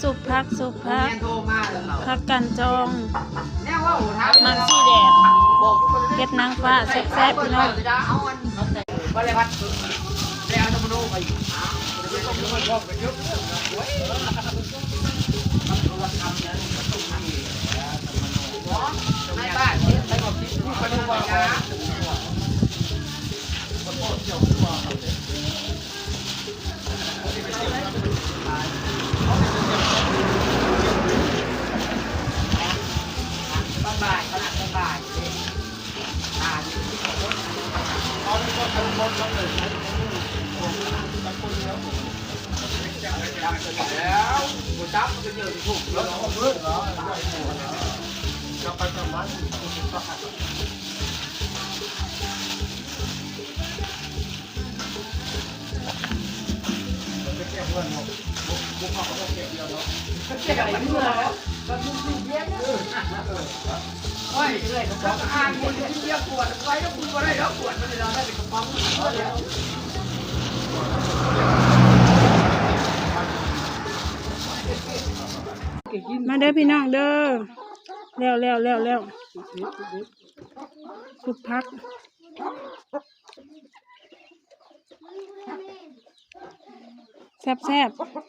ຊຸບຜັກ ຊຸບຜັກ ຜັກການຈອງ ໝາກສີແດງ ເຫັດນາງຟ້າ ແຊບໆ ພີ່ນ້ອງ. ມາເດີພີ່ນ້ອງເດີ ແລ້ວ ແລ້ວ ແລ້ວ ແລ້ວ ຊຸບຜັກ ແຊບໆ.